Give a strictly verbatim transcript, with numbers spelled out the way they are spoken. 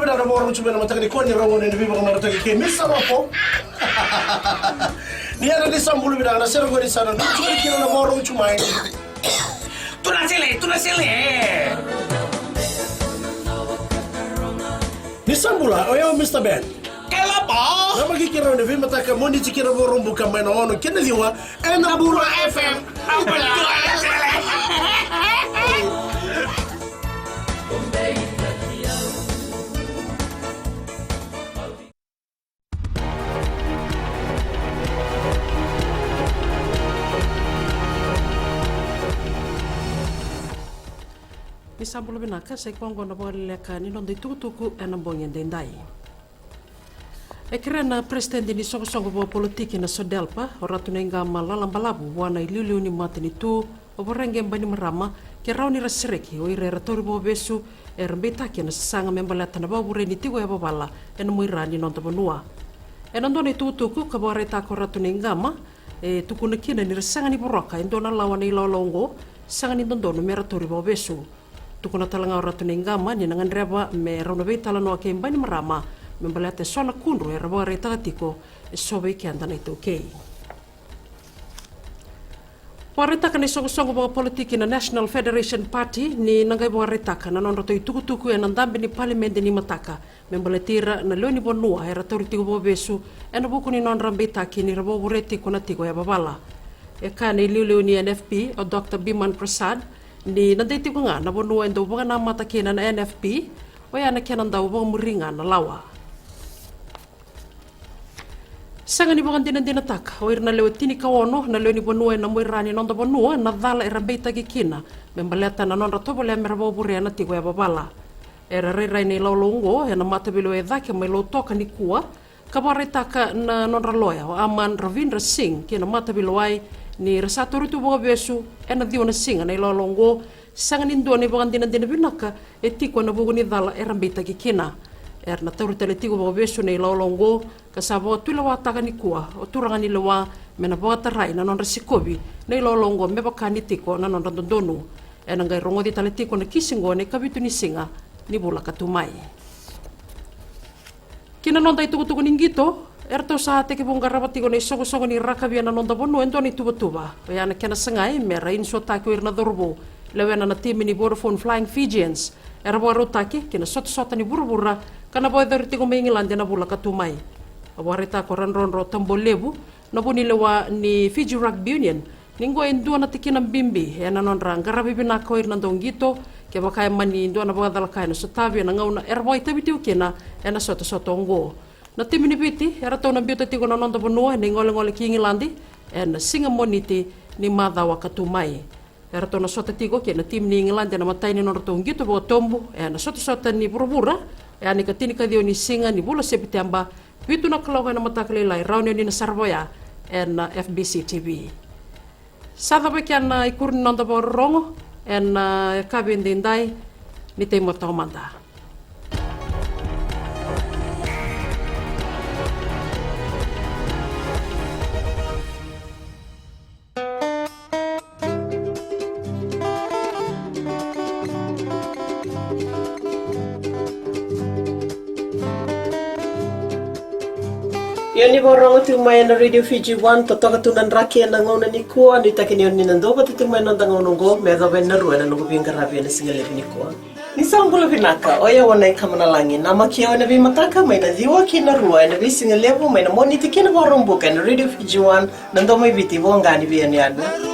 Na vakarogo tu mai na mataka ni kua ni rogo ni veivakamarataki kei Misa Lopo. Ni yana ni sa bula vinaka na sere qori sa na tu mai kina na vakarogo tu mai. Tuna sele, tuna sele. Ni sa bula, o yau Mista Ben. Kalaba. Na maki kira ni veimataka Moniti kina Vakaraubuka mai na ono kina ciwa. Ena Bula F M. Bula F M. Ni sa bula vinaka, sa i koya oqo na vakaleleka ni noda itukutuku ena bogi edaidai. E kerea na peresitedi ni soqosoqo vakapolitiki na SODELPA, o Ratu Naiqama Lalabalavu, vua na iliuliu ni matanitu, o Voreqe Bainimarama, ke rawa ni ra sereki o ira era tauri vakavesu era beitaki ena sasaga me baleta na vakavure ni tiko yavavala ena muira ni noda vanua. Ena dua na itukutuku ka vakaraitaka o Ratu Naiqama, e tukuna kina ni ra sega ni voroka e dua na lawa na ilawalawa oqo, sega ni dodonu me ra tauri vakavesu. Tukuna tale ga o Ratu Naiqama ni na gadreva me rau na veitalanoa kei Bainimarama me baleta eso na kudru era vakaraitaka tiko eso vei keda na iTaukei. Vakaraitaka na isoqosoqo vakapolitiki na National Federation Party ni na qai vakaraitaka na nodratou itukutuku ena dabe ni palimedi ni mataka me baleti ira na lewe ni vanua era tauri tiko vakavesu ena vuku ni nodra beitaki ni ra vakavure tiko na tiko yavavala. E kaya na iliuliu ni N F P o Doctor Biman Prasad ni na dei tiko ga na vanua e dau vakanamata kina na N F P, oya na kena dau vakamuri ga na lawa. Sega ni vakadinadinataka o ira na lewe tinikaono na lewe ni vanua ena muira ni noda vanua na cala era beitaki kina me baleta na nodra tovolea me ra vakavurea na tiko yavavala. Era rairai na ilawalawa oqo ena mataveilewai e cake mai Lautoka nikua, ka vakaraitaka na nodra loya o Aman Ravindra Singh ki na mataveilewai ni ra sa tauri tu vakavesu ena ciwa na siga na ilawalawa oqo, sega ni dua na ivakadinadina vinaka e tiko ena vuku ni cala era beitaki kina. Era na tauri tale tiko vakavesu na ilawalawa oqo, ka sa vakatulewataka nikua o turaga ni lewa me na vakatarai na nodra sikovi na ilawalawa oqo me vaka ni tiko na nodra dodonu. Ena qai rogoci tale tiko na kisi oqo na ikavitu ni siga ni vula ka tu mai. Ki na noda itukutuku ni qito, eratou sa tekivu qarava tiko na isoqosoqo ni rakavi ena noda vanua e dua na ituvatuva, oya na kena sagai me ra inisuataki o ira na cauravou. Lewena na timi ni Vodafone Flying Fijians era vakarautaki ki na sotasota ni vuravura ka na vakayacori tiko mai Igiladi ena vula ka tu mai. A vakaraitaka o Radrodro Tabualevu, na vunilewa ni Fiji Rugby Union, ni qo e dua na tikina bibi ena nodra qaravi vinaka o ira na dauqito, kevaka e mani dua na vakacalaka ena sotavi ena gauna era vakaitavi tiko kina ena sotasota oqo. Na timi ni Viti eratou na biuta tiko na noda vanua ena igolegole ki Igiladi ena siga Moniti ni macawa ka tu mai. Eratou na sota tiko kei na timi ni Igiladi ena imatai ni nodratou qito vakatobu ena sotasota ni vuravura, ena ikatinikaciwa ni siga ni vula Sepiteba, vitu na kaloko ena mataka lailai, rawa ni o ni na sarava oya ena F B C T V. Sa cava kina na ikuri ni noda vakarorogo ena yakavi edaidai, ni tei moto mada. Ia ni vakarorogo tu mai ena Radio Fiji One, totoka tu na draki ena gauna nikua, nuitaki ni o ni na duavata tu mai ena noda gauna oqo me yacova e na rua ena noqu veiqaravi ena siga levu nikua. Ni sa bula vinaka, o yau o Nai Kamanalagi, namaki au ena veimataka mai na ciwa ki na rua ena veisiga levu, mai na Moniti ki na Vakaraubuka ena Radio Fiji One, na domo i Viti, voqa ni veiyanuyanu.